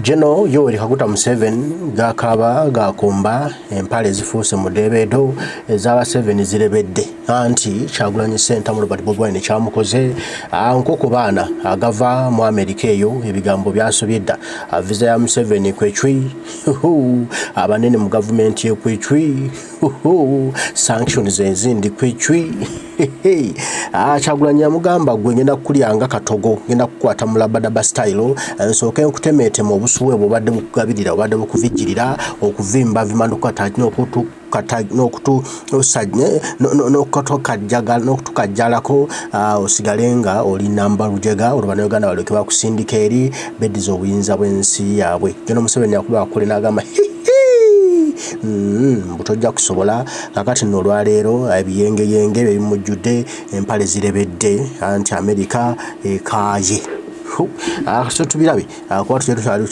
General Yoweri Kaguta Museveni gakaaba gakumba, empale ezifuuse mu ddeebeedo ez'aba Seven zirebedde, anti Kyagulanyi Ssentamu Robert Bobi Wine kyamukoze nkoko baana agava mu Amerika eyo, ebigambo byasobye dda. Visa ya Museveni kwecwi, abanene mu gavumenti ekwecwi, sanctions ezindi kwecwi. Kyagulanyi yamugamba, "Gwe ngenda kukulyanga katogo, ngenda kukwata mu labadaba style, nsooke nkutemeetema obusuwe bwobadde bukugabirira, obadde bukuvijjirira okuvimbavima n'okutukajjalako, osigale nga oli namba lujega, olwo Bannayuganda balyoke bakusindika eri beddiza obuyinza bw'ensi yaabwe." Gen Museveni akuba akule n'agamba, "Mbu tojja kusobola." Kakati nno olwaleero ebiyengeyenge bebimujjudde, empale zirebedde, anti Amerika ekaaye. So tubirabe kuba tujja tukyali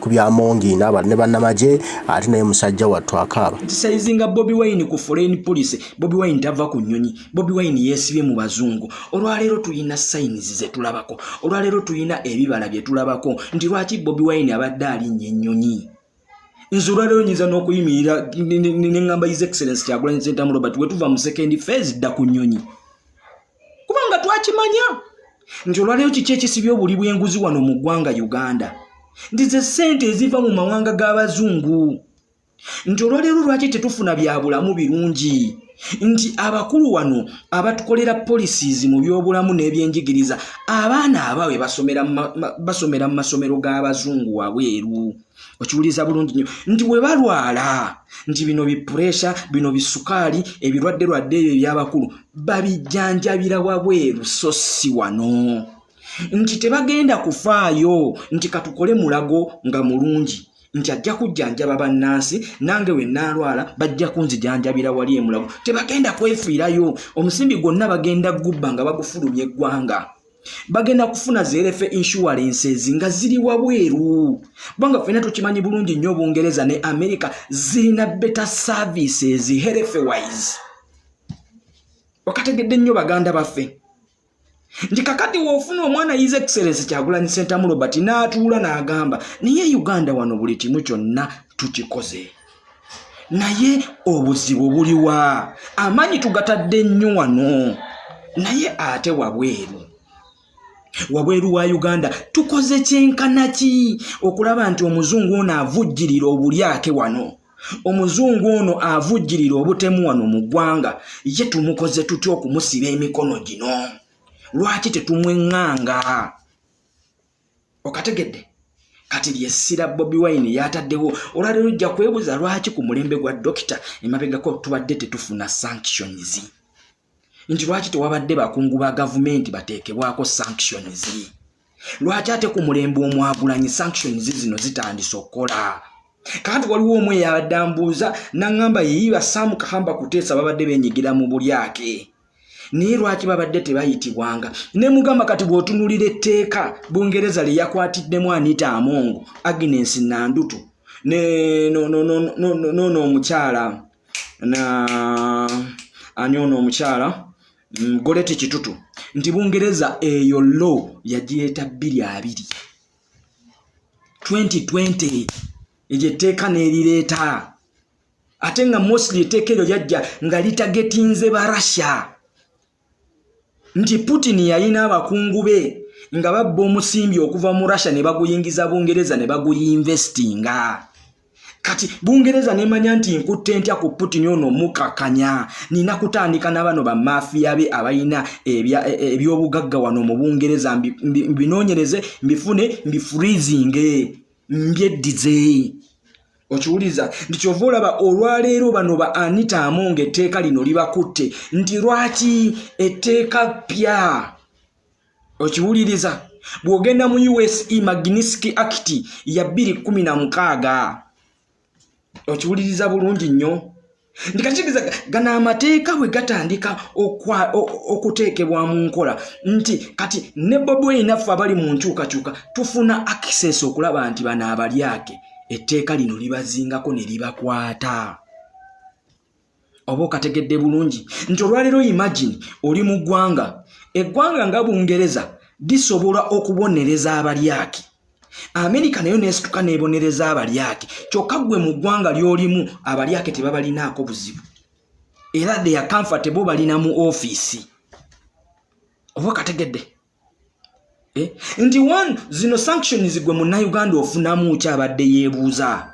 ku byamongi ne bannamagye, ate naye musajja wattu akaaba. Criticizinga Bobi Wine ku foreign policy. Bobi Wine tava ku nnyonyi, Bobi Wine yeesibye mu bazungu. Olwaleero tulina signs ze tulabako, olwaleero tulina ebibala bye tulabako nti lwaki Bobi Wine abadde alinnya ennyonyi. Nze olwaleero nyinza n'okuyimirira neŋŋamba His Excellence Kyagulanyi Ssentamu Robert, wetuva mu second phase, dda ku nnyonyi, kubanga twakimanya nti olwaleero kiki ekisibye obuli bw'enguzi wano mu ggwanga Uganda, nti ze ssente eziva mu mawanga g'abazungu, nti olwaleero lwaki tetufuna byabulamu birungi, nti abakulu wano abatukolera policies mu byobulamu n'ebyenjigiriza, abaana abaabwe basomera mu masomero g'abazungu wabweru. Okiwuliriza bulungi nnyo nti we balwala, nti bino bipuresha, bino bisukaali, ebirwadde lwadde ebyo ebyabakulu babijjanjabira wabweru, so si wano, nti tebagenda kufaayo nti katukole Mulago nga mulungi, nti ajja kujjanjaba bannansi, nange we naalwala bajja kunzijanjabira wali emulago. Tebagenda kwefiirayo, omusimbi gwonna bagenda gubba nga bagufulumya eggwanga, bagenda kufuna zi health insurances nga ziri wabweru, kubanga ffenna tukimanyi bulungi nnyo Obungereza ne America zirina better services health wise. Wakategedde nnyo, baganda baffe, nti kakati woofuna omwana His Excellence Kyagulanyi Sentamu Robert n'atuula n'agamba, "Naye Uganda wano buli kimu kyonna tukikoze, naye obuzibu buliwa? Amaanyi tugatadde nnyo wano, naye ate wabweru, wabweru wa Uganda tukoze kyenkana ki okulaba nti omuzungu ono avujjirira obulyake wano, omuzungu ono avujjirira obutemu wano mu ggwanga, ye tumukoze tutya okumusiba emikono gino? Lwaki tetumweŋŋanga?" Okategedde? Kati lyessira Bobi Wine yataddewo olwaleero. Ojja kwebuuza lwaki ku mulembe gwa dokita emabegako tubadde tetufuna sanctions, nti lwaki tewabadde bakungu ba gavumenti bateekebwako sanctions, lwaki ate ku mulembe omwagulanyi sanctions zino zitandise okukola. Kakati waliwo omu eyabadde ambuuza naŋŋamba, "Yiiba Sam Kahamba Kuteesa babadde beenyigira mu bulyake, naye lwaki babadde tebayitibwanga?" Ne mugamba, kati bw'otunulira etteeka Bungereza lye yakwatiddemu Anita Amongo, Agnes Nandutu nono omukyala na ani, ono omukyala Goreti Kitutu, nti Bungereza eyo law yagireeta 2020, 2020, eryo etteeka n'erireeta, ate nga mostly etteeka eryo lyajja nga litargetinze ba Russia, nti Putin yalina abakungu be nga babba omusimbi okuva mu Russia ne baguyingiza Bungereza ne baguinvestinga. Kati Bungereza nemanya nti nkutte ntya ku Putin ono mukakanya, nina kutandika na bano bamafiya be abalina ebyobugagga wano mu Bungereza, mbinoonyereze, mbifune, mbifreezinge, mbyeddize. Okiwuliza nti kyova olaba olwaleero bano ba Anita Among etteeka lino libakutte, nti lwaki etteeka ppya. Okiwuliriza, bw'ogenda mu USA Magnitsky Act ya 2016, okiwuliriza bulungi nnyo nti kakitegeeza gano amateeka bwe gatandika okuteekebwa mu nkola, nti kati ne Bobi Wine naffe abali mu nkyukakyuka tufuna access okulaba nti bano abalyake etteeka lino libazingako ne libakwata. Oba okategedde bulungi nti olwaleero imagine oli mu ggwanga, eggwanga nga Bungereza lisobola okubonereza abalyake. Amerika nayo nesituka nebonereza abalyake. Kyokka ggwe mu ggwanga ly'olimu abalyake tebabalinaako buzibu, era they are comfortable, balina mu ofiisi. Oba kategedde, eh? Nti one, zino sanctions gwe Munnayuganda ofunamu kyabadde yeebuuza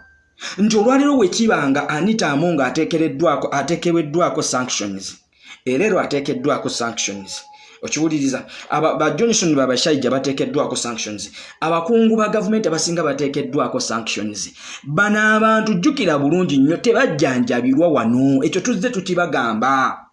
nti olwaleero bwekibanga Anita Among ateekereddwako, ateekeweddwako sanctions, era ero ateekeddwako sanctions, okiwuliriza, ba Johnson Babashaija bateekeddwako sanctions, abakungu ba gavumenti abasinga bateekeddwako sanctions. Bano abantu, jjukira bulungi nnyo, tebajjanjabirwa wano. Ekyo tuzze tukibagamba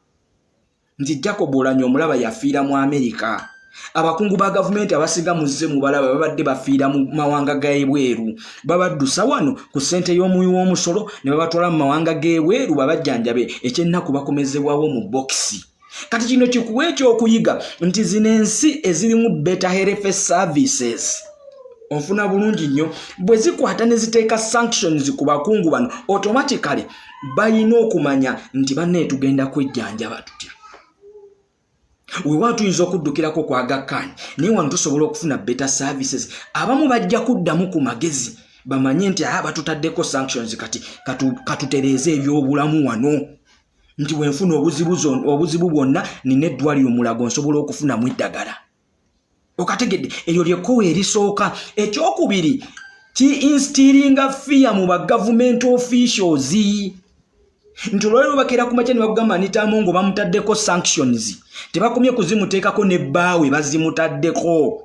nti Jacob Oulanyah omulaba yafiira mu Amerika. Abakungu ba gavumenti abasinga muzze mubalaba babadde bafiira mu mawanga g'ebweru. Babaddusa wano ku ssente y'omuwi w'omusolo ne babatwala mu mawanga g'ebweru babajjanjabe. Ekyennaku, bakomezebwawo mu bokisi. Kati kino kikuwa ekyokuyiga nti zino ensi ezirimu better health services, onfuna bulungi nnyo, bwe zikwata ne ziteeka sanctions ku bakungu bano, automatically balina okumanya nti bannaye tugenda kwejjanjaba tutya. Wewa tuyinza okuddukirako kwagakkaanyi, naye wano tusobola okufuna better services. Abamu bajja kuddamu ku magezi bamanye nti aa batutaddeko sanctions, kati katutereeze ebyobulamu wano, nti bwenfuna obuzibu bwonna nina eddwaliro Mulago nsobola okufunamu eddagala. Okategedde? Eryo lyekkowa erisooka. Ekyokubiri, ki instillinga fear mu ba government officials, nti olwaliro bakeera ku makya ne bakugamba Anita Among bamutaddeko sanctions, tebakomye kuzimuteekako, ne bbaawe bazimutaddeko,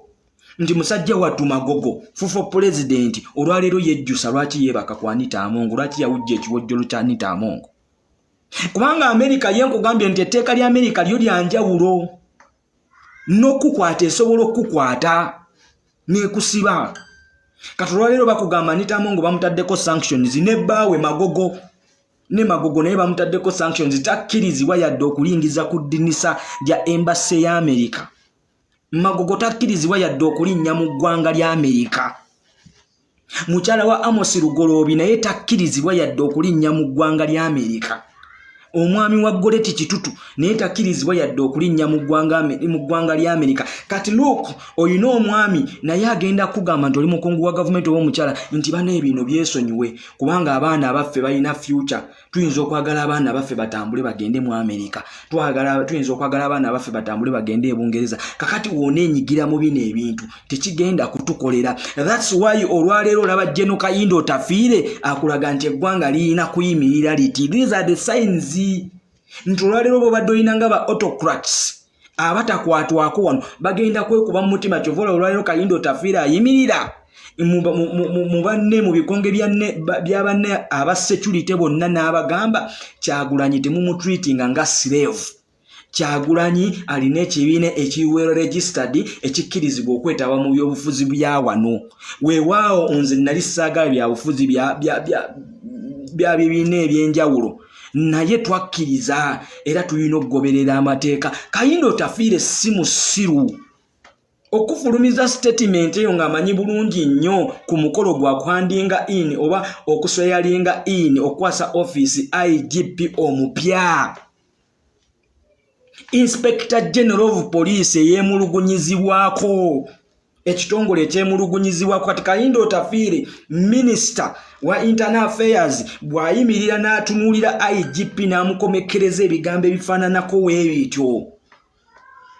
nti musajja wattu Magogo fufo pulezidenti olwaleero yejjusa lwaki yeebaka ku Anita Among, lwaki yawujja ekiwojjolo kya Anita Among, kubanga Amerika ye nkugambye nti etteeka lya Amerika lyo lyanjawulo, n'okukwata esobola okukukwata n'ekusiba. Kati olwaleero bakugamba Anita Among bamutaddeko sanctions, ne bbaawe Magogo, ne Magogo naye bamutaddeko sanctions, takkirizibwa yadde okulingiza ku ddinisa lya embassy ya Amerika. Magogo takkirizibwa yadde okulinnya mu ggwanga lya Amerika. Mukyala wa Amos Lugoloobi naye takkirizibwa yadde okulinnya mu ggwanga lya Amerika. Omwami wa Goreti Kitutu naye takkirizibwa yadde okulinnya mu ggwanga lya Amerika. Kati look, oyina omwami naye agenda kugamba nti oli mukungu wa gavumenti oba omukyala, nti bana bino byesonyiwe, kubanga abaana abaffe balina future. Tuyinza okwagala abaana baffe batambule bagende mu Amerika, tuyinza okwagala abaana baffe batambule bagende e Bungereza. Kakati wona enyigira mu bino ebintu tekigenda kutukolera. That's why olwaleero olaba General Kahinda Otafiire akulaga nti eggwanga lirina kuyimirira liti. These are the signs nti olwaleero bwobadde olina nga ba autocrats abatakwatwako wano bagenda kwekuba mu mutima. Kyova ola olwaleero Kahinda Otafiire ayimirira mu banne, mu bikonge bya banne aba security bonna, n'abagamba Kyagulanyi temumutreatinga nga slave. Kyagulanyi alina ekibiina ekiri well registered ekikkirizibwa okwetaba mu byobufuzi bya wano. Weewaawo nze nali saagala byabufuzi bya bibiina ebyenjawulo, naye twakkiriza era tulina okugoberera amateeka. Kahinda Otafiire si musiru okufulumiza statement eyo ng'amanyi bulungi nnyo ku mukolo gwa kuhandinga in oba okuswearinga in, okukwasa office IGP omupya, Inspector General of Police eyeemulugunyizibwako, ekitongole ekyemulugunyizibwako. Kati Kahinda Otafiire, minisita wa internal affairs, bw'ayimirira n'atunuulira IGP n'amukomekkereza ebigambo ebifaananako weebityo,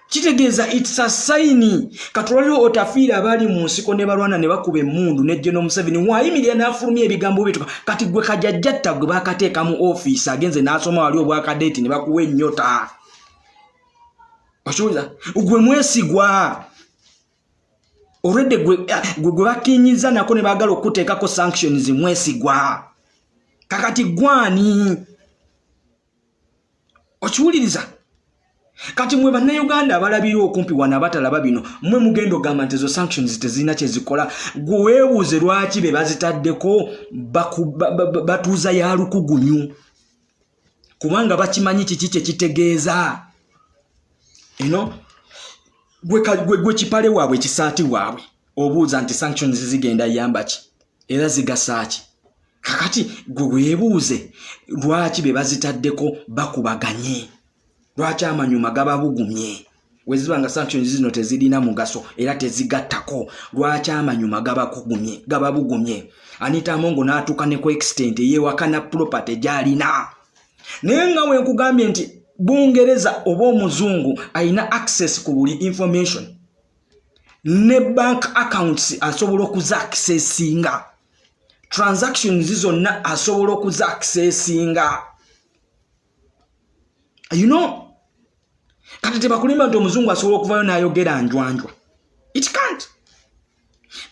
kitegeeza it's a sign. Katulolero Otafiire abaali mu nsiko ne balwana ne bakuba emmundu ne General Museveni, waayimirira n'afulumya ebigambo bituka. Kati gwe kajajjatta gwe bakateeka mu ofiisi, agenze n'asoma wali obwakadeeti ne bakuwa ennyota, okiwuliza? Gwe mwesigwa olwedde, gwe bakinyiza nako ne baagala okuteekako sanctions, mwesigwa. Kakati gwani okiwuliriza? Kati mwe Bannayuganda abalabira okumpi wano, abatalaba bino, mwe mugenda ogamba nti ezo sanctions tezirina kyezikola. Gwe weebuuze lwaki be bazitaddeko batuuza ya lukugunyu, kubanga bakimanyi kiki kyekitegeeza. Eno gwe kipale waabwe, ekisaati waabwe, obuuza nti sanctions zigenda yamba ki era zigasa ki? Kakati gwe weebuuze lwaki be bazitaddeko bakubaganye, lwaki amanyuma gababugumye. Weziba nga sanctions zino tezirina mugaso era tezigattako, lwaki amanyuma gabakugumye, gababugumye? Anita Amongo n'atuuka ne ku extent eyewakana property gy'alina. Naye nga wenkugambye nti Bungereza oba omuzungu alina access ku buli information, ne bank accounts asobola okuza accessinga, transactions zonna asobola okuza accessinga. Kati tebakulimba nti omuzungu asobola okuvayo n'ayogera njwanjwa. It can't.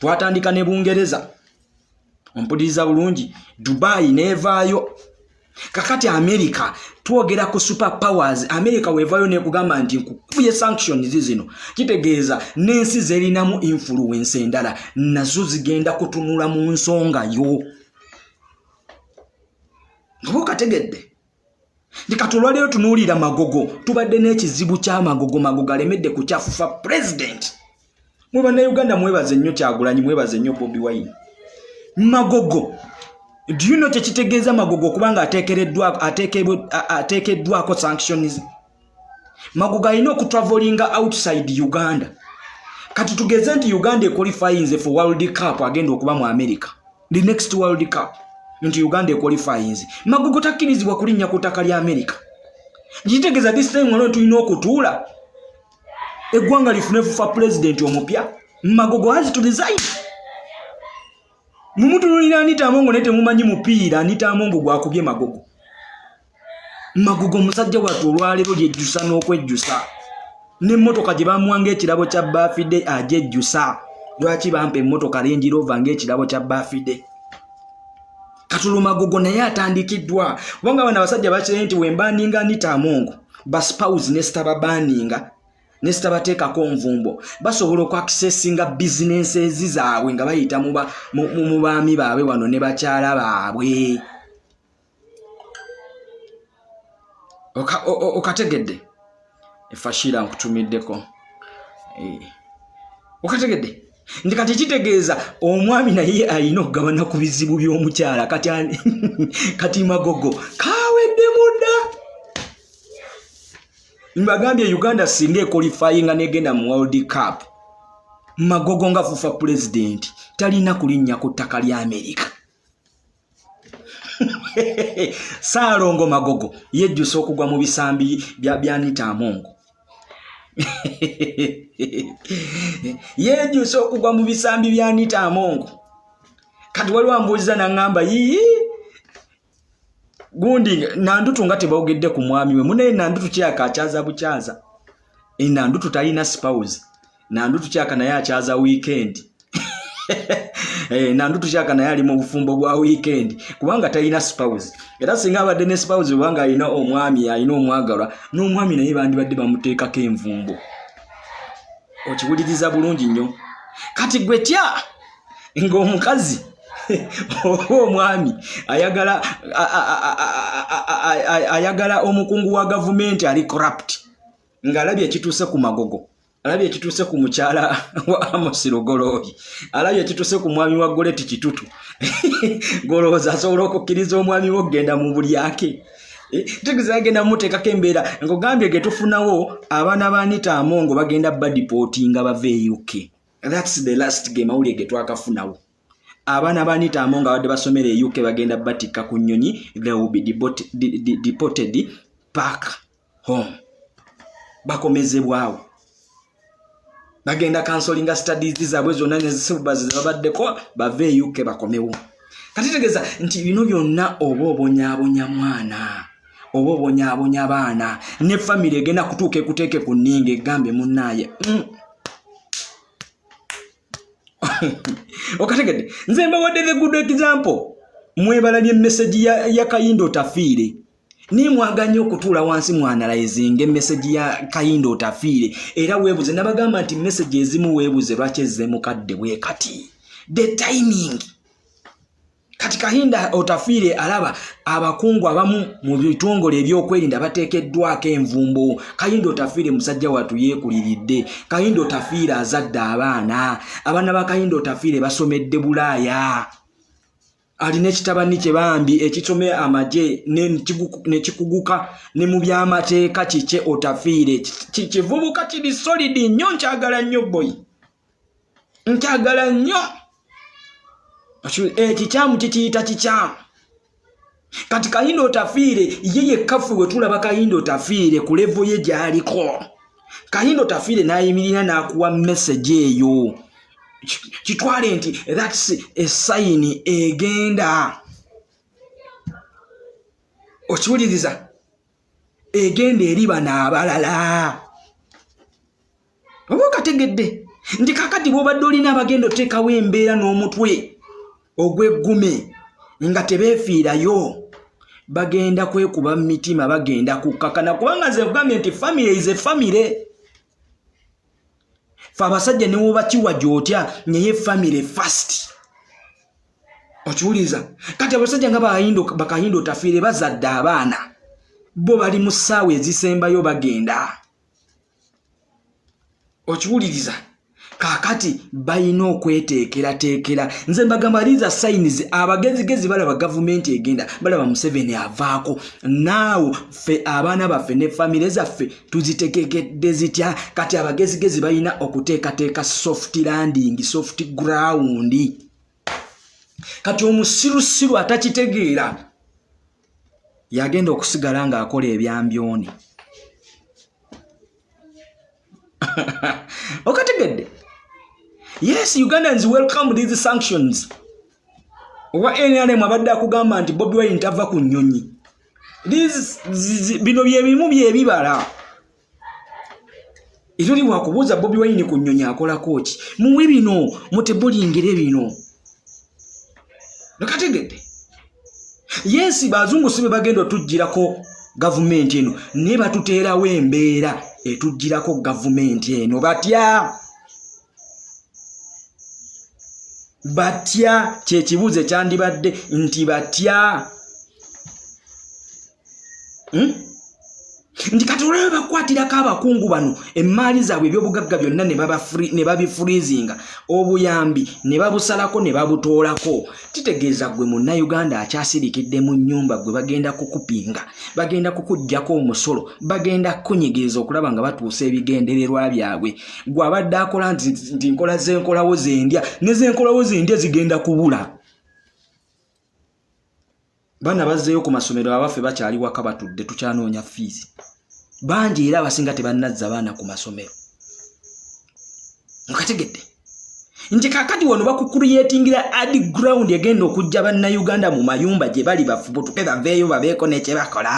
Twatandika ne Bungereza, ompuliriza bulungi, Dubai neevaayo. Kakati America, twogera ku super powers. America weevaayo nekugamba nti nkukuye sanctions zino, kitegeeza n'ensi zerinamu influence endala nazo zigenda kutunula mu nsonga yo. Oba okategedde nti kati olwaleero tunuulira Magogo, tubadde n'ekizibu ky'Amagogo. Magogo alemedde ku kya FUFA president. Mwe Bannayuganda, mwebaze nnyo Kyagulanyi, mwebaze nnyo Bobi Wine. Magogo, do you know kyekitegeeza Magogo okubanga ateekeddwako sanctions? Magogo alina okutravelinga outside Uganda. Kati tugeze nti Uganda equalifyinze for World Cup, agenda okuba mu America, the next World Cup, nti Uganda equalifyinze, Magogo takkirizibwa kulinnya ku ttaka lya America. Kitegeeza this time waliwo tulina okutuula eggwanga lifune FUFA president omupya. Magogo has to resign. Mumutunulira Anita Amongo, naye temumanyi mupiira Anita Amongo gwakubye Magogo. Magogo omusajja wattu olwaleero lyejjusa n'okwejjusa, n'emmotoka gye bamuwanga ekirabo kya birthday agyejjusa. Lwaki bampa emmotoka Range Rover ng'ekirabo kya birthday? Katulu Magogo naye atandikiddwa, kubanga bano abasajja bakiraye nti wembaninga Anita Amongo baspouse ne sitababaninga ne sitabateekako nvumbo, basobola okwakisesinga bizinensi zaabwe nga bayita mu baami baabwe wano ne bakyala baabwe. Okategedde? Efashira nkutumiddeko. Okategedde nti kati kitegeeza omwami naye alina okugabana ku bizibu by'omukyala. Kati Magogo kawedde mudda. Mbagambye, Uganda singa equalifyinga negenda mu World Cup, Magogo nga FUFA president talina kulinnya ku ttaka lya Amerika. Saalongo Magogo yejjusa okugwa mu bisambi bya Anita Amongo, yejjusa okugwa mu bisambi bya Anita Amongo. Kati waliwo ambuuziza naŋŋamba, "Yii, gundi Nandutu nga tebawogedde ku mwami we?" Munaye Nandutu kyaka akyaza bukyaza. Nandutu talina spouse. Nandutu kyaka naye akyaza weekend. Nandutu kyaka naye ali mu bufumbo bwa weekend kubanga talina spouse. Era singa abadde ne spouse, kubanga alina omwami, alina omwagalwa, n'omwami naye bandibadde bamuteekako envumbo. Okiwuliriza bulungi nnyo. Kati gwe tya ng'omukazi oba omwami ayagala ayagala omukungu wa gavumenti ali corrupt, ng'alabye ekituuse ku Magogo, alabye ekituuse ku mukyala wa Amos Lugoloobi, alabye ekituuse ku mwami wa Goleti Kitutu, golowooza asobola okukkiriza omwami we okugenda mu bulyake? Tegeeza agenda mumuteekako embeera ng'ogambye ge tufunawo. Abaana ba Anita Amongo bagenda badeportinga bava e UK. That's the last game awulire ge twakafunawo. Abaana ba Anita Amongo abadde basomera e UK bagenda batikka ku nnyonyi. They will be deported back home, bakomezebwawo. Bagenda cancelinga studies zaabwe zonna nezisibubazi zebabaddeko, bave e UK bakomewo. Kati tegeeza nti bino byonna oba obonyaabonya mwana oba obonyaabonya baana ne famire egenda kutuuka ekuteeke ku nninga egambe munnaaye. Okategedde? Nze mbawadde the good example. Mwebalabye message ya Kayindo Otafiire, naye mwaganye okutuula wansi mwanalyzinga emessage ya Kayindo Otafiire. Era weebuze, nabagamba nti message ezimu weebuze lwaki ezze mukadde bwe kati, the timing. Kati Kahinda Otafiire alaba abakungu abamu mu bitongole ebyokwerinda bateekeddwako envumbo. Kahinda Otafiire musajja wattu yeekuliridde. Kahinda Otafiire azadde abaana. Abaana ba Kahinda Otafiire basomedde Bulaaya. Alina ekitabani kye bambi ekisome amagye nekikuguka ne mu byamateeka kikye otafiire kivubuka kiri solid nnyo nkyagala nnyo boyi nkyagala nnyo ekikyamu kikiyita kikyamu kati kahinda otafiire ye yekka ffe wetulaba kahinda otafiire ku levo ye gy'aliko kahinda otafiire n'ayimirira n'akuwa message eyo kitwale nti thats esayini egenda okiwuliriza egenda eri bano abalala oba okategedde nti kakati bwobadde olina abagenda oteekawo embeera n'omutwe ogw'eggume nga tebeefiirayo bagenda kwekuba mu mitima bagenda kukkakana kubanga nze nkugambye nti famire is a famire fe abasajja newoba kiwa gyotya naye famire first okiwuliriza kati abasajja nga bakahinda otafiire bazadde abaana bo bali mu ssaawa ezisembayo bagenda okiwuliriza kakati balina okweteekerateekera nze mbagamba liza signs abagezigezi balaba gavumenti egenda balaba museveni avaako naawo ffe abaana baffe ne famire zaffe tuzitegekedde zitya kati abagezigezi balina okuteekateeka soft landing soft ground kati omusirusiru atakitegeera yagenda okusigala ng'akola ebyambyoni okategedde yes ugandans welcome these sanctions owa nrm abadde akugamba nti bobi wine tava ku nnyonyi bino byebimu byebibala etoli wakubuuza bobi wine ku nnyonyi akolako ki muwe bino mutebulingire bino okategedde yes bazungu si be bagenda otujjirako gavumenti eno naye batuteerawo embeera etujjirako gavumenti eno batya batya kyekibuuzo ekyandibadde nti batya hmm? nti kati olaba bakwatirako abakungu bano emmaali zaabwe ebyobugagga byonna ne babifurizinga obuyambi ne babusalako ne babutoolako kitegeeza gwe munnayuganda akyasirikidde mu nnyumba gwe bagenda kukupinga bagenda kukuggyako omusolo bagenda kukunyigiriza okulaba nga batuusa ebigendererwa byabwe gwe abadde akola nti nkola zenkolawo zendya ne zenkolawo zendya zigenda kubula Baana bazzeeyo ku masomero abaffe bakyali waka batudde tukyanoonya fiizi bangi era abasinga tebannazza baana ku masomero mukategedde nti kakati wano bakukuruyetingira ad ground egenda okujja bannayuganda mu mayumba gye bali bafubutuke baveeyo babeeko nekyebakola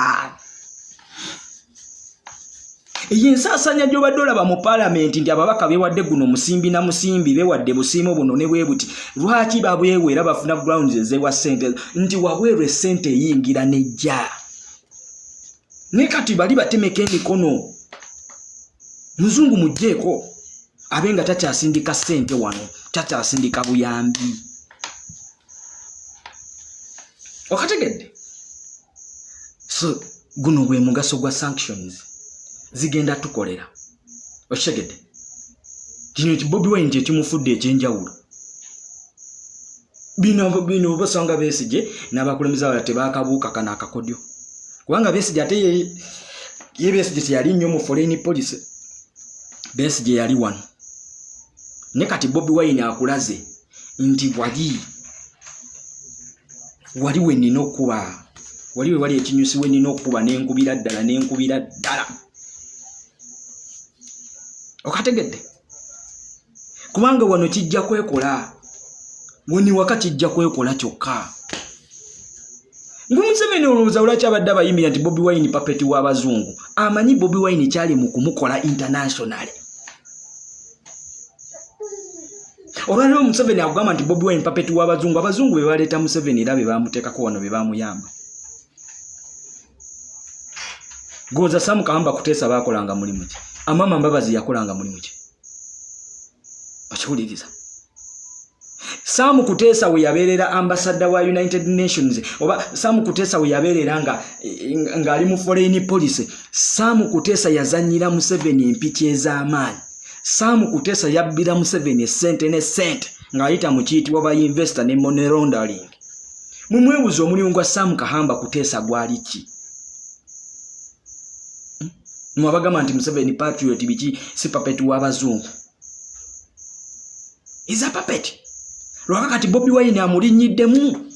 Eyo ensaasanya gy'obadde olaba mu palamenti nti ababaka beewadde guno musimbi na musimbi beewadde busiimo buno ne bwe buti lwaki babwewa era bafuna grounds ezeewa ssente nti wabweru essente eyingira nejja naye kati bali batemeko emikono muzungu mugjeeko abe nga takyasindika ssente wano takyasindika buyambi okategedde so guno gwe mugaso gwa sanctions zigenda tukolera okitegedde kino ki bobi wine kyekimufudde ekyenjawulo bino bino basanga besigye n'abakulembeze abalala tebakabuuka kano akakodyo kubanga besigye ate ye besigye teyali nnyo mu foreign policy besigye yali wano ne kati bobi wine akulaze nti wali wali we nina okukuba wali we wali ekinyusi we nina okukuba nenkubira ddala nenkubira ddala okategedde kubanga wano kijja kwekola woni waka kijja kwekola kyokka ngu Museveni olowooza lwaki abadde abayimbira nti Bobi Wine papeti w'abazungu amanyi Bobi Wine kyali mu kumukola international olwaliro Museveni akugamba nti Bobi Wine papeti w'abazungu abazungu be baleeta Museveni era be bamuteekako wano be bamuyamba goza Sam Kamba Kuteesa baakolanga mulimu ki Amama Mbabazi yakolanga mulimu ki okiwuliriza Sam Kuteesa we yabeerera ambassador wa United Nations oba Sam Kuteesa we yabeerera nga ng'ali mu foreign policy Sam Kuteesa yazannyira Museveni empiki ez'amaanyi Sam Kuteesa yabbira Museveni essente ne ssente ng'ayita mu kiyitibwa ba investor ne money laundering. Mumwebuuza omulimu gwa Sam Kahamba kuteesa gwali ki? Mwabagamba nti Museveni patriot biki, si puppet w'abazungu. Is a puppet. Lwaka kati Bobi Wine amulinnyiddemu.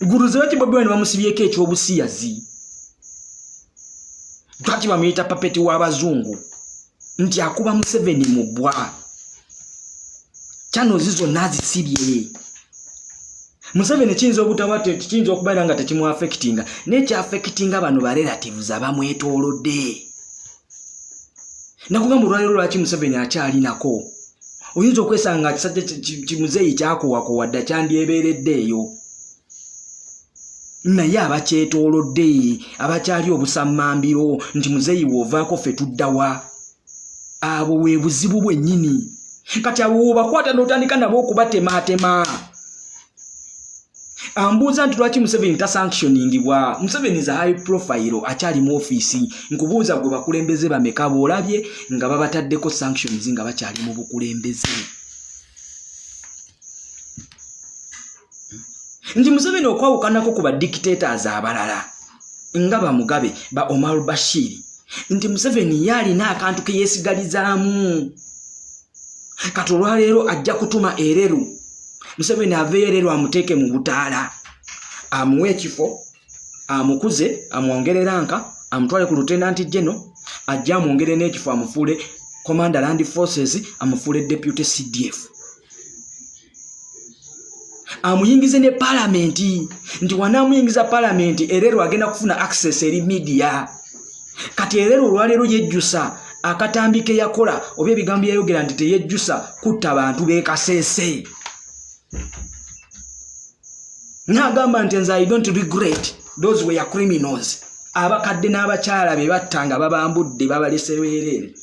Guluze lwaki Bobi Wine bamusibyeko ekyobusiyazi? Lwaki bamuyita puppet w'abazungu? Nti akuba Museveni mu bbwa. Channels zonna azisibye. Museveni kiyinza obutaba, kiyinza okubeera nga tekimu affectinga, naye kyaffectinga bano ba relatives abamwetoolodde. Nakugamba olwaleero lwaki Museveni akyalinako. Oyinza okwesanga kisajja kimuzeeyi kyakuwakuwa dda, kyandyebeeredde eyo, naye abakyetoolodde abakyali obusammambiro nti muzeeyi woovaako ffe tuddawa, abo bwe buzibu bwennyini. Kati abo wobakwata n'otandika nabo okubatemaatema. Ambuuza nti lwaki Museveni tasanctioningibwa? Museveni is a high profile, akyali mu ofiisi. Nkubuuza gwe, bakulembeze bameka boolabye nga babataddeko sanctions nga bakyali mu bukulembeze? Nti Museveni okwawukanako ku badictators abalala nga bamugabe, ba Omar Bashir, nti Museveni ye alina akantu ke yeesigalizaamu. Kati olwaleero ajja kutuma ereru, Museveni aveeyo ereru amuteeke mu butaala, amuwe ekifo, amukuze, amwongere rank, amutwale ku lieutenant general, ajje amwongere n'ekifo, amufuule commander land forces, amufuule deputy CDF, amuyingize ne palamenti. Nti wanaamuyingiza palamenti, erero agenda kufuna access eri media. Kati erero olwaleero yejjusa akatambi ke yakola oba ebigambo byeyayogera nti teyejjusa kutta bantu bekaseese, n'agamba nti nze I don't regret, those were criminals, abakadde n'abakyala be batta nga babambudde babalese weereere.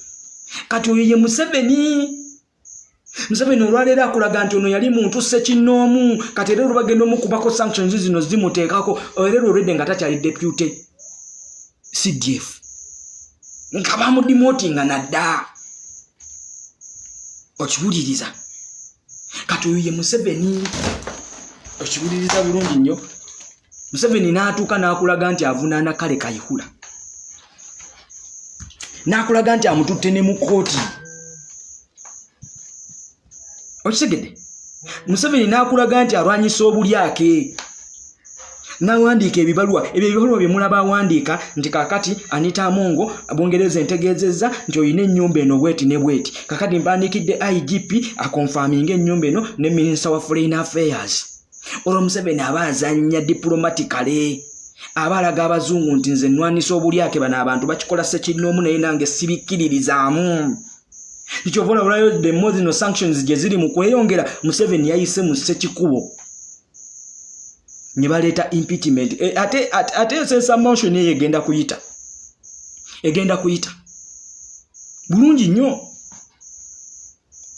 Kati oyo ye Museveni. Museveni olwaleero akulaga nti ono yali muntu ssekinnoomu. Kati era olubagenda omukubako sanctions zino zimuteekako era olwedde nga takyali deputy CDF, nga bamudemotinga nadda. Okiwuliriza? Kati oyo ye Museveni. Okiwuliriza bulungi nnyo. Museveni n'atuuka n'akulaga nti avunaana Kale Kayihura, n'akulaga nti amututte ne mu kooti. Okitegedde? Museveni n'akulaga nti alwanyisa obulyake, n'awandiika ebibaluwa. Ebyo ebibaluwa bye mulaba awandiika nti kakati Anita Amongo, Bungereza entegeezezza nti olina ennyumba eno bweti ne bweti, kakati mpandiikidde IGP aconfirminga ennyumba eno ne minisita wa foreign affairs. Olwo Museveni aba azannya diplomatically, aba alaga abazungu nti nze nnwanisa obulyake, bano abantu bakikola ssekinnoomu, naye nange sibikkiririzaamu. Kyova olabulayo the more zino sanctions gye ziri mu kweyongera, Museveni yayise mu ssekikubo ne baleeta impeachment. E, ate censure motion eyo egenda kuyita, egenda kuyita bulungi nnyo.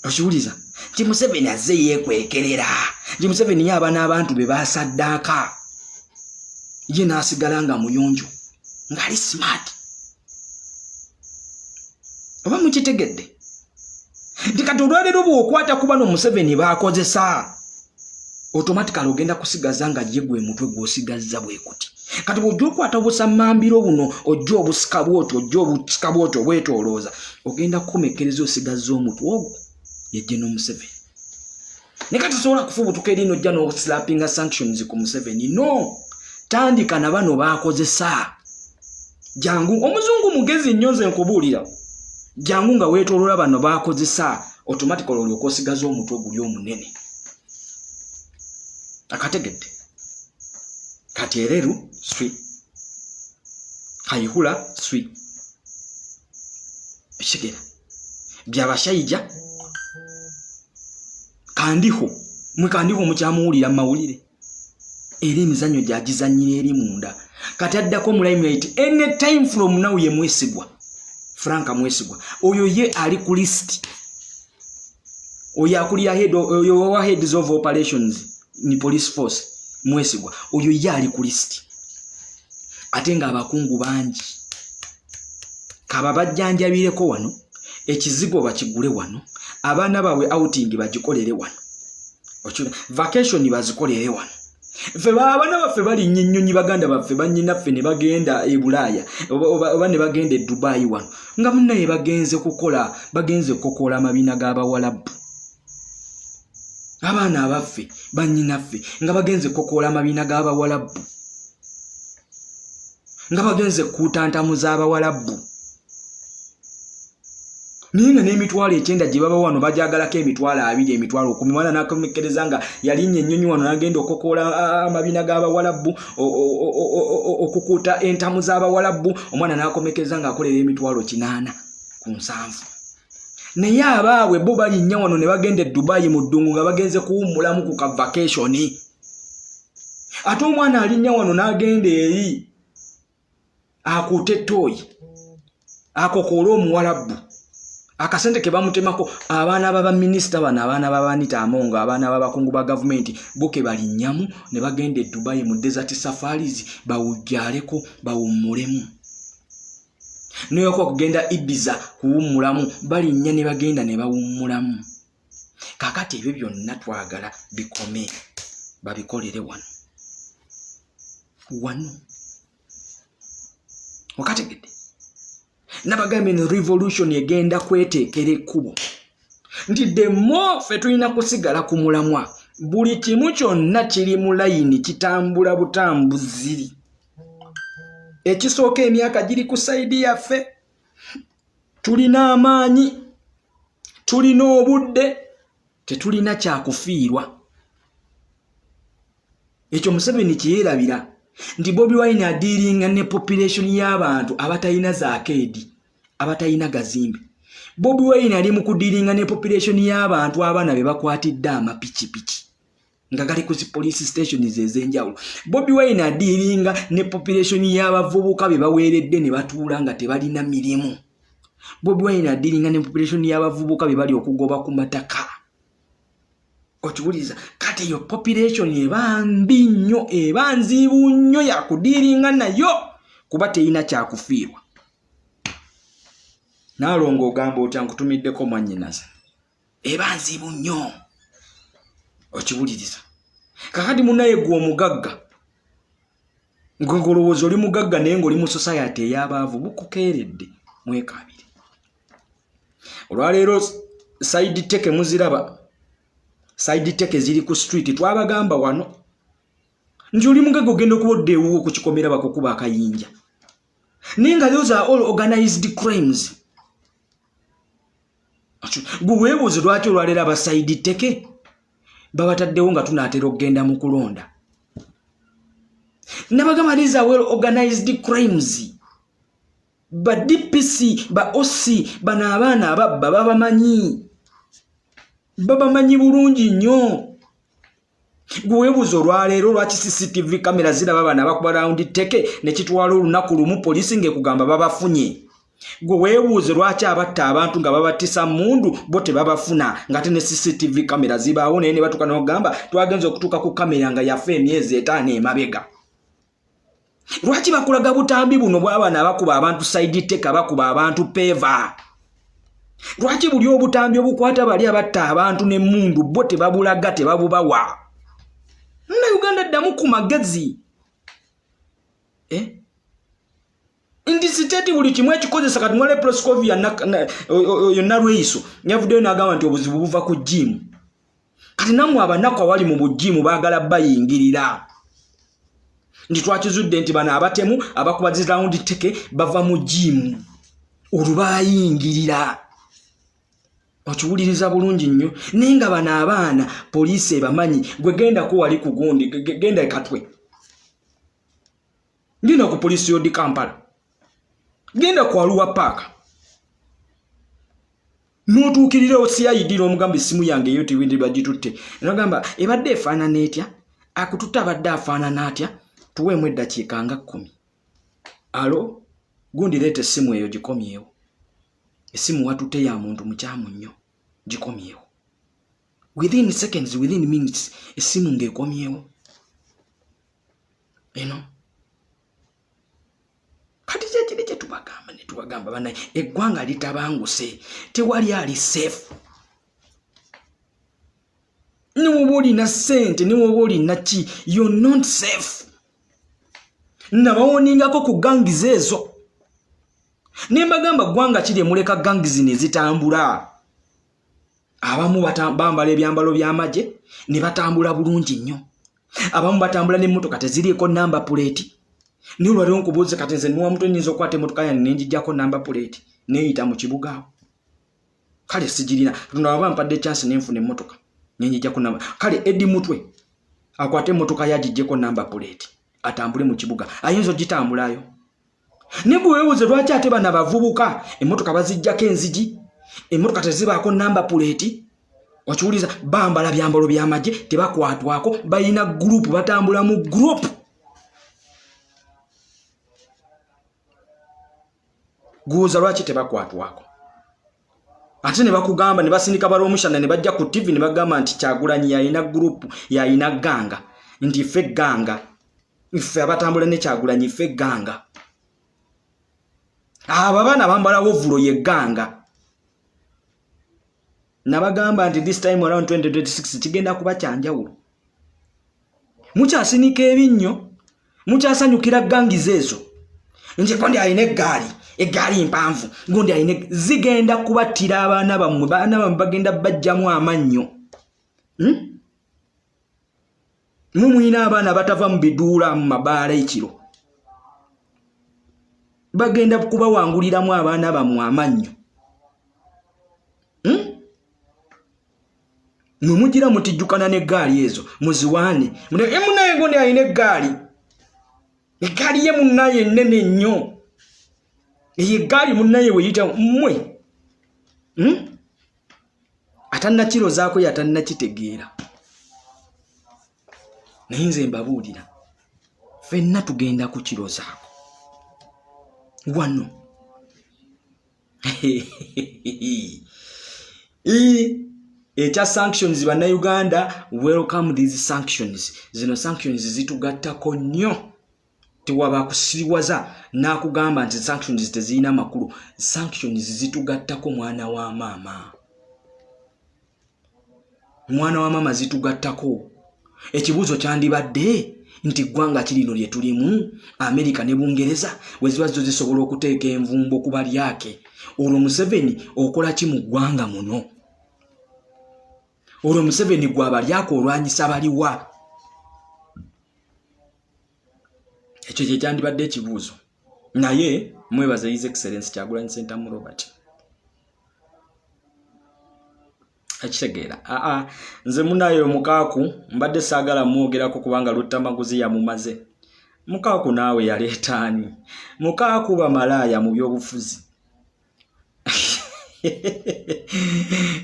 Okiwuliza nti Museveni azze yeekwekerera, nti Museveni ye aba n'abantu be basaddaaka, ye n'asigala nga muyonjo, ng'ali smart. Oba mukitegedde nti kati olwaleero bw'okwata ku bano Museveni baakozesa, automatically ogenda kusigaza nga ye gwe mutwe gw'osigazza bwe kuti. Kati bw'ojja okwata obusammambiro buno, ojja obusika bwoti, ojja obusika bwoti, obwetoolooza, ogenda kukomekkereza osigazza omutwe ogwo yejje n'Omuseveni. Naye kati sobola kufubutuka eri nojja n'oslappinga sanctions ku Museveni? No, tandika na bano baakozesa. Jangu, omuzungu mugezi nnyo, nze nkubuulira, jangu nga weetooloola bano baakozesa, automatically olyoka osigaza omutwe guli omunene. Akategedde? Kati ereru swi, Kayihura swi, ekigera byabashaija Kandiho. Mwe Kandiho mukyamuwulira mu mawulire, era emizannyo gyagizannyira eri munda. Kati addako mu limelight any time from now ye Mwesigwa, Frank Mwesigwa. Oyo ye ali ku list, oyo akulira head, oyo wa heads of operations ni police force. Mwesigwa oyo ye ali ku list, ate ng'abakungu bangi kaba bajjanjabireko wano, ekizigo bakigule wano, abaana baabwe outing bagikolere wano. Vacation bazikolere wano. Ffe abaana baffe balinnya ennyonyi, baganda baffe, bannyinaffe, ne bagenda e Bulaaya oba ne bagenda e Dubayi wano, nga munnaye bagenze kukola, bagenze kukokola amabiina g'Abawalabu. Abaana abaffe, bannyinaffe, nga bagenze kukokola amabiina g'Abawalabu, nga bagenze kukuuta ntamu z'Abawalabu, naye nga n'emitwalo 90 gye baba wano bajagalako 20,000, 10,000. Mwana nakomekkereza nga yalinnya ennyonyi wano n'agenda okokoola amabiina g'Abawalabu, okukuuta entamu z'Abawalabu. Omwana n'akomekkereza ng'akolera 870,000, naye abaabwe bo balinnya wano ne bagenda e Dubayi mu ddungu nga bagenze kuwummulamu ku ka vacation. Ate omwana alinnya wano n'agenda eri akuuta ettooyi, akokoole Omuwalabbu, akasente ke bamutemako. Abaana babaminisita bano, abaana babanita Amongo, abaana babakungu ba gavumenti, bo ke balinnyamu ne bagenda e Dubayi mu desert safaris, bawujjaleko, bawummulemu. Neyoko okugenda Ibiza kuwummulamu, balinnya ne bagenda ne bawummulamu. Kakati ebyo byonna twagala bikome, babikolere wano wano. Okategedde? Nabagambye ne revolution egenda kweteekera ekkubo, nti the more ffe tulina kusigala ku mulamwa, buli kimu kyonna kiri mu layini, kitambula butambuziri. Ekisooka, emyaka giri ku side yaffe, tulina amaanyi, tulina obudde, tetulina kyakufiirwa. Ekyo Museveni kyeyerabira nti Bobi Wine adealinga ne population y'abantu abatalina zakeedi, abatalina gazimbe. Bobi Wine ali mu kudealinga ne population y'abantu abaana be bakwatidde amapikipiki nga gali ku zi police stations ez'enjawulo. Bobi Wine adealinga ne population y'abavubuka be baweeredde ne batuula nga tebalina mirimu. Bobi Wine adealinga ne population y'abavubuka be bali okugoba ku mataka. Okiwuliriza? Kati eyo population eba mbi nnyo, eba nzibu nnyo yakudealinga nayo, kuba teyina kyakufiirwa. Naalongo, ogamba otya? Nkutumiddeko, mwannyinaze. Eba nzibu nnyo. Okiwuliriza? Kakati munaye gwe omugagga, ngolowooza oli mugagga naye ng'oli mu society ey'abaavu, bukukeeredde. Mwekabire olwaleero. Side teke muziraba, side teke ziri ku street. Twabagamba wano nti oli mugagga, ogenda okuba odda ewuwo ku kikomera bakukuba akayinja, naye nga those are all organized crimes. Gwe weebuuze lwaki olwaleero aba side teke babataddewo nga tunaatera okugenda mu kulonda. Nabagamba, these are well organized crimes. Ba DPC, ba OC, bano abaana ababba babamanyi, babamanyi bulungi nnyo. Gwe weebuuza olwaleero lwaki CCTV kamera ziraba bano abakuba round teke ne kitwala olunaku lumu poliisi ng'ekugamba babafunye. Gwe weebuuze lwaki abatta abantu nga babattisa mundu bo tebabafuna, ng'ate ne CCTV kamera zibaawo, naye ne batuuka n'okugamba twagenza okutuuka ku kamera nga yafe emyezi 5 emabega. Lwaki bakulaga butambi buno bw'abaana abakuba abantu side teke, abakuba abantu peva? Lwaki buli obutambi obukwata bali abatta abantu n'emmundu bo tebabulaga, tebabubawa? Nna Uganda, ddamu ku magezi, eh? Nti state buli kimu ekikozesa. Kati mwale Proscovia yonna lweyiso yavuddeyo n'agamba nti obuzibu buva ku gym. Kati nammwe abanaku awali mu bujiimu baagala bayingirira nti twakizudde nti bano abatemu abakuba zi round teke bava mu gym, olwo bayingirira. Okiwuliriza bulungi nnyo? Naye nga bano abaana poliisi ebamanyi. Gwe gendako wali ku gundi, genda ekatwe, genda ku poliisi yodi Kampala, genda ku Aluwa Paaka, n'otuukirira CID n'omugamba, "Essimu yange eyo tiwindi bagitutte." Nagamba, "Ebadde efaanana etya? Akututte abadde afaanana atya? Tuweemu eddakiika nga 10." Alo gundi, leeta essimu eyo, gikomyewo. Essimu watutte ya muntu mukyamu nnyo, gikomyewo. Within seconds, within minutes, essimu ng'ekomyewo eno. Kati kyekiri kyetubagamba ne tubagamba, banaye, eggwanga litabanguse, tewali ali safe. Niwoba olina ssente, niwoba olina ki, you're not safe. Nabawoningako ku gangs ezo ne mbagamba, ggwanga kiri emuleka gangs ne zitambula. Abamu bambala ebyambalo by'amagye ne batambula bulungi nnyo, abamu batambula n'emmotoka teziriiko number plate. Naye olwaliwo nkubuuze, kati nze niwamuto nyinza okukwata emmotoka yange nenjijjako number plate neeyita mu kibuga awo? Kale sigirina. Katonda waba mpadde chance nenfuna emmotoka nenjijjako number, kale Edi Mutwe akwate emmotoka yagijjeko number plate atambule mu kibuga, ayinza ogitambulayo? Naye gwe weebuuze, lwaki ate bano abavubuka emmotoka bazijjako enzigi, emmotoka tezibaako number plate? Okiwuliza, bambala byambalo byamagye, tebakwatwako, balina group, batambula mu group. Guuza lwaki tebakwatwako? Ate ne bakugamba ne basindika balwomushana ne bajja ku tv ne bagamba nti Kyagulanyi yalina group, yalina gang, nti ffe gang, ffe abatambula ne Kyagulanyi ffe gang. Abo abaana bambala wovulo ye gang. Nabagamba nti this time around 2026 kigenda kuba kyanjawulo. Mukyasinika ebinnyo, mukyasanyukira gangs ezo nti gundi alina eggaali, eggaali mpanvu, gundi alina. Zigenda kubattira abaana bammwe, baana bammwe bagenda bajjamu amannyo, Mumulina abaana batava mu biduula, mu mabaala ekiro, bagenda kubawanguliramu abaana bammwe amannyo, Mwe mugira mutijjukana n'eggaali ezo muziwaane, munaye gundi alina eggaali, eggaali ye munnaye ennene nnyo, eyo eggaali munnaye weyita mmwe, Atannakirozaako yatannakitegeera, naye nze mbabuulira, ffenna tugenda kukirozaako wano. Ekya sanctions, bannayuganda, welcome these sanctions. Zino sanctions zitugattako nnyo. Tewaba kusiriwaza n'akugamba nti sanctions tezirina makulu. Sanctions zitugattako, mwana wa maama, mwana wa maama, zitugattako. Ekibuuzo kyandibadde nti ggwanga ki lino lye tulimu, Amerika ne Bungereza we ziba zo zisobola okuteeka envumbo ku balyake? Olwo Museveni okola ki mu ggwanga muno? Olwo Museveni gwe abalyake olwanyisa baliwa? Ekyo kye kyandibadde ekibuuzo. Naye mwebaze His Excellence Kyagulanyi Ssentamu Robert. Akitegeera. Aa, nze munayo mukaaku mbadde saagala mwogerako kubanga Luttamaguzi yamumaze. Mukaaku naawe yaleetaani? Mukaaku bamalaaya mu byobufuzi.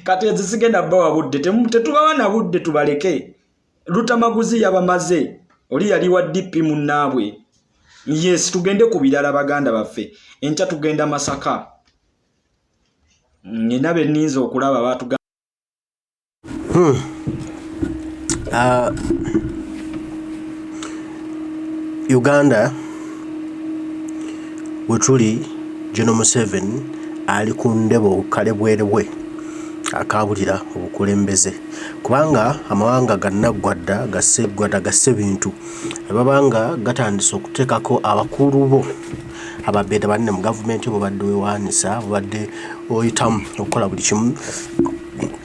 Kati ezo sigenda bawa budde, tetubawa na budde, tubaleke. Lutamaguzi yabamaze, oli yali wa DP munnaabwe. Yes, tugende ku birala, baganda baffe. Enkya tugenda Masaka, nina be nninza okulaba batuga. Uganda wetuli, General Museveni ali ku ndebo kalebwerebwe akabulira obukulembeze, kubanga amawanga gannaggwadda gaseggwadda gasse bintu babanga gatandise okuteekako abakulu bo ababeera banene mu gavumenti bobadde wewaanisa, bobadde oyitamu okukola buli kimu,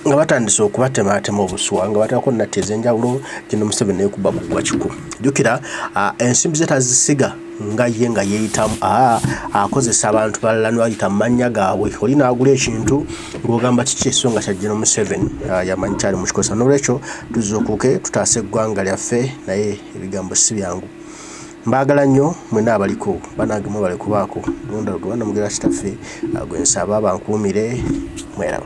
nga batandise okubatematema obusuwa nga bateekako natti ez'enjawulo. General Museveni neyekuba kugwa kiku. Jjukira ensimbi ze tazisiga nga ye nga yeeyitamu, akozesa abantu balala nebayita mu mannya gaabwe. Oli n'agula ekintu ng'ogamba kiki, so nga kya General Museveni, yamanyi kyali mukikozesa. N'olwekyo tuzuukuke tutaase eggwanga lyaffe, naye ebigambo si byangu. Mbaagala nnyo mwenna abaliko, banange mwebale kubaako. Lunda gwe banamugera kitaffe gwe nsaba bankuumire, mweraba.